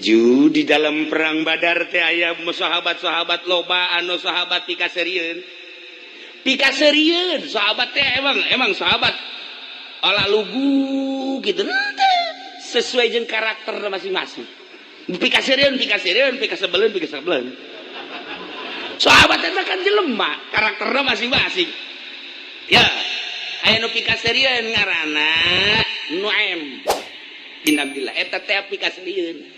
Ju di dalam perang Badar teh aya sahabat-sahabat loba anu sahabat pikaseurieun. Pikaseurieun sahabat teh emang emang sahabat ala lugu gitu sesuai jeung karakter masing-masing. Pikaseurieun pikaseurieun pikasebeleun pikasebeleun. Sahabat eta kan jelema, karakterna masing-masing. Ya, aya nu pikaseurieun ngaranna Nuaim bin Abdillah eta teh pikaseurieun.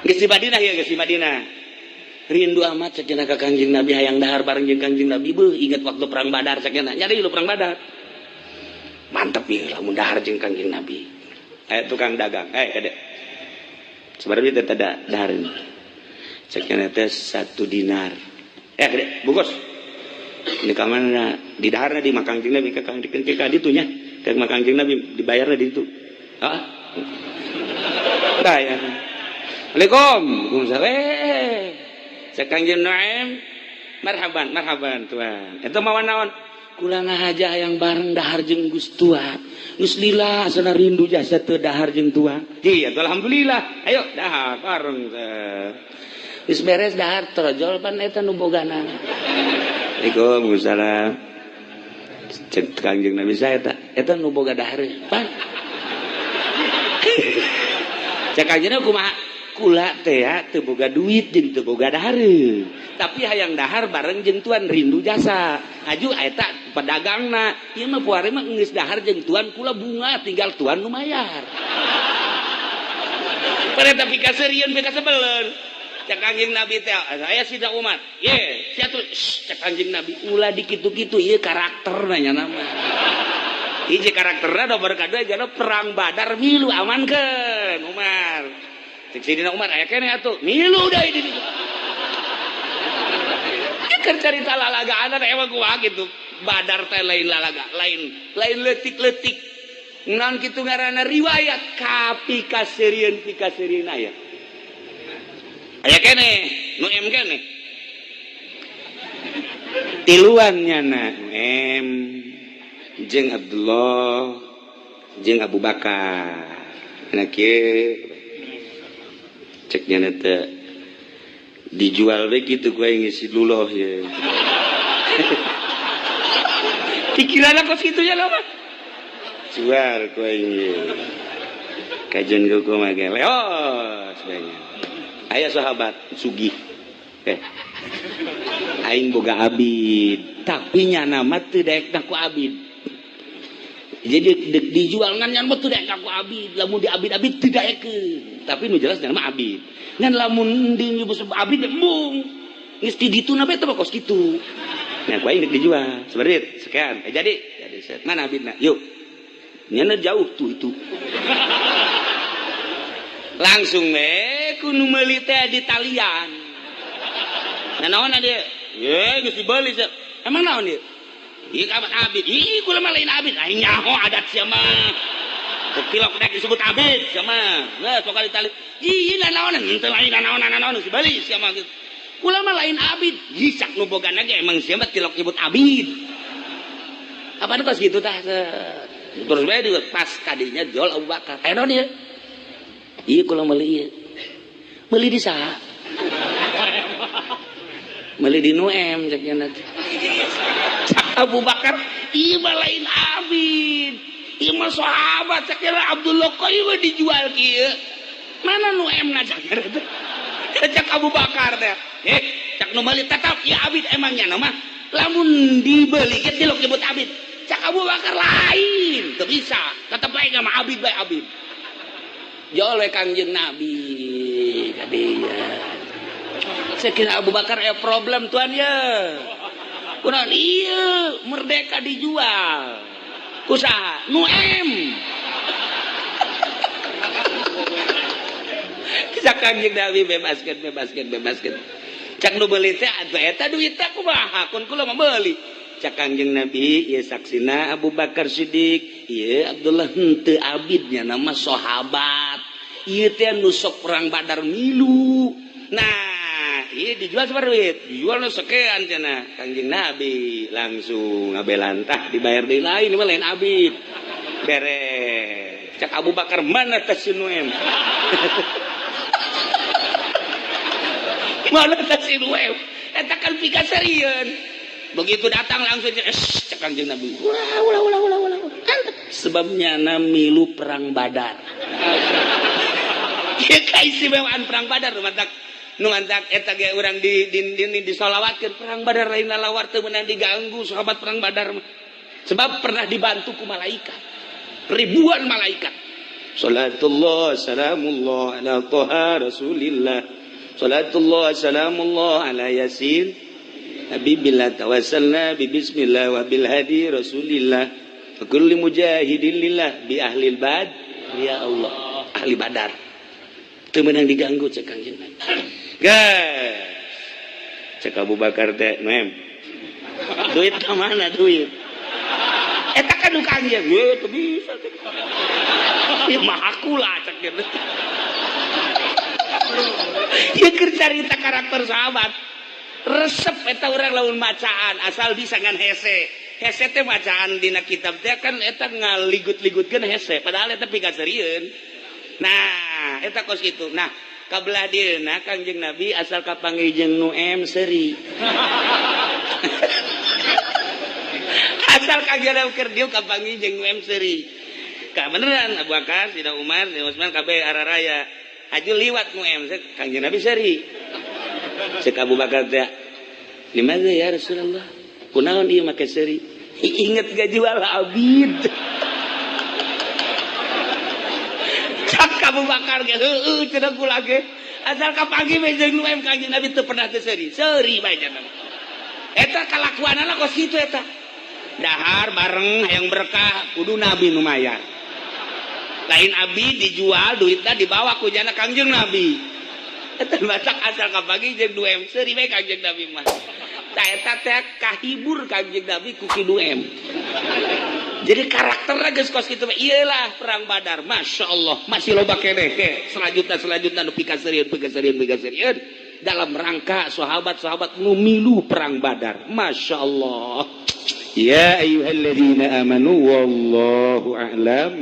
Geus di Madinah ya, geus di Madinah. Rindu amat cenah ka Kangjeng Nabi, hayang dahar bareng jeung Kangjeng Nabi, beuh ingat waktu perang Badar cenah. Nyari lu perang Badar. Mantep ya lamun dahar jeung Kangjeng Nabi. Eh tukang dagang, eh kade. Sebenarnya teh ada dahar ini. Cenah teh 1 dinar. Eh kade, bungkus. Di kamana di daharna di makam Kangjeng Nabi ka Kangjeng ka ditu nya. Ka makam Kangjeng Nabi dibayarna di ditu. Ah. Bayar. Assalamualaikum. Waalaikumsalam. Cek Kangjeng Nuaim, marhaban, marhaban tuan. Eta mawa naon? Kula ngahaja hayang bareng dahar jeung Gus Tua. Geus lila sana rindu jasa teu dahar jeung tua. Iya, alhamdulillah. Ayo dahar bareng. Geus beres dahar torojol pan eta nu bogana. Waalaikumsalam. Cek Kangjeng Nabi saya eta, eta nu boga dahar pan. Cek Kangjeng kumaha? Kula teh ya teu boga duit jeung teu boga dahareun. Tapi hayang dahar bareng jeung tuan rindu jasa. Aju eta pedagangna, ieu mah puari mah geus dahar jeung tuan kula bunga tinggal tuan nu mayar. Pada pikaseurieun pikasebeleun. Cek Kangjeng Nabi teh, aya Sidna Umar. Ye, sia tuh cek Kangjeng Nabi ulah dikitu-kitu ieu karakterna nya nama. Hiji karakterna nomor kadua jana perang Badar milu amankeun Umar. Cek Sidina Umar aya keneh atuh milu deui di ditu. Keur carita lalagaan emang kumaha gitu. Badar teh lain lalaga, lain lain leutik-leutik. Naon kitu ngaranna riwayat kapikaseurieun pikaseurieun aya. Aya keneh, nu M keneh. Tiluan nyana M jeung Abdullah jeung Abu Bakar. Nah kieu cek nyana teh dijual we kitu ku aing ngisi luloh ye. Pikiran kos kitu nya mah. Jual ku aing ye. Kajen ku mah ge leos banyak. Aya sahabat sugih. Aing boga abid, tapi nyana mah teu daek ku abid. Jadi dek dijual ngan nyan mah teu daek ku abid, lamun di abid-abid teu daekeun. Tapi nu jelas nyana mah abid. Ngan lamun di abid embung. Geus di ditu na bae teh kos kitu. Nah, ku aing dek dijual. Sebenarnya sekian. Jadi set. Mana abidna? Yuk. Nyana jauh tuh itu. Langsung we ku nu meuli teh di talian. Nah naon dia? Ye geus dibeli. Emang naon dia? Ieu kamat abid. Ih kula mah lain abid. Aing nyaho adat sia mah. Tilok dek disebut abid sia mah. Geus sok ditali. Ih naon henteu lain naon naon geus dibeli sia mah gitu. Kula mah lain abid. Ih sak nu bogana ge emang sia mah tilok nyebut abid. Apaan kos gitu tah? Terus bae di pas kadinya jual Abu Bakar. Aya naon ieu? Ieu kula meuli ieu. Meuli di saha? Meuli di Nuem cek nya teh. Cak Abu Bakar, ieu mah lain abid. Ieu mah sahabat cek nya Abdullah kok ieu mah dijual kieu. Mana Nuem na cek nya teh? Cak Abu Bakar teh. Eh, cak nu meuli tetap ieu abid emangnya mah. Lamun dibeli ge tilok nyebut abid. Cak Abu Bakar lain, teu bisa. Tetep bae mah abid bae abid. Jol we Kangjeng Nabi kadinya. Sekira Abu Bakar aya problem tuan ya. Kunaon ieu merdeka dijual. Ku saha? Nu M. Cak Kangjeng Nabi bebaskeun bebaskeun bebaskeun. Cak nu beuli teh atuh eta duit teh kumaha kun kula mah beuli. Cak Kangjeng Nabi ieu saksina Abu Bakar Siddiq, ieu Abdullah henteu abidnya nama sahabat. Ieu teh nu sok perang Badar milu. Nah, ieu dijual sabaraha duit? Dijual nu sekian cenah. Kangjeng Nabi langsung ngabelantah dibayar deui lain mah lain abid. Beres. Cak Abu Bakar mana teh si Nuem? Mana teh si Nuem eta kan pikaseurieun. Begitu datang langsung cek Kangjeng Nabi. Ulah ulah ulah ulah ulah. Sebabnya milu perang Badar. Ieu kaistimewaan perang Badar nu mantak nu mantak eta ge urang di disolawatkeun perang Badar lain lalawar, teu meunang diganggu sahabat perang Badar mah. Sebab pernah dibantu ku malaikat. Ribuan malaikat. Salatullah salamullah ala Toha Rasulillah. Salatullah salamullah ala Yasin Habibillah, tawassalna bi bismillah wa bil hadi Rasulillah wa kulli mujahidin lillah bi ahlil bad. Ya Allah, ahli Badar teu meunang diganggu, cek Kangjeng Nabi. Guys, cek Abu Bakar teh, "Mem, duit ka mana duit?" Eta kan nu Kangjeng, "Ye, teu bisa teh. Ya mah aku lah," cek gitu. Ieu keur carita karakter sahabat. Resep eta urang lamun macaan asal bisa ngan hese. Hese teh macaan dina kitab teh kan eta ngaligut-ligutkeun hese, padahal eta pikaseurieun. Nah, eta kos kitu. Nah, kabelah dieuna Kangjeng Nabi asal kapanggih jeung nu M seuri. Asal Kangjeng Nabi keur dieu kapanggih jeung nu M seuri. Ka beneran Abu Bakar, Sidina Umar, Sidina Utsman kabeh araraya. Aju liwat nu M, Kangjeng Nabi seuri. Cek Abu Bakar teh, "Limaza ya Rasulullah? Kunaon ieu make seuri?" "Inget gak jual abid." Cak Abu Bakar ge, "Heueuh," cenah kula ge. Asal kapanggih we jeung nu M, Kangjeng Nabi teu pernah teu seuri. Seuri bae cenah. Eta kalakuanana kos kitu eta. Dahar bareng hayang berkah kudu Nabi nu mayar. Lain abi dijual duitna dibawa ku jana Kangjeng Nabi. Eta matak asal kapanggih jeung 2 M seuri bae Kangjeng Nabi mah. Tah eta teh kahibur Kangjeng Nabi ku ki 2 M. Jadi karakterna geus kos kitu mah. Iyalah perang Badar, Masya Allah, masih loba keneh ke selanjutnya selanjutnya nu pikaseurieun pikaseurieun pikaseurieun dalam rangka sahabat-sahabat nu milu perang Badar. Masya Allah. Ya ayyuhalladzina amanu wallahu a'lam.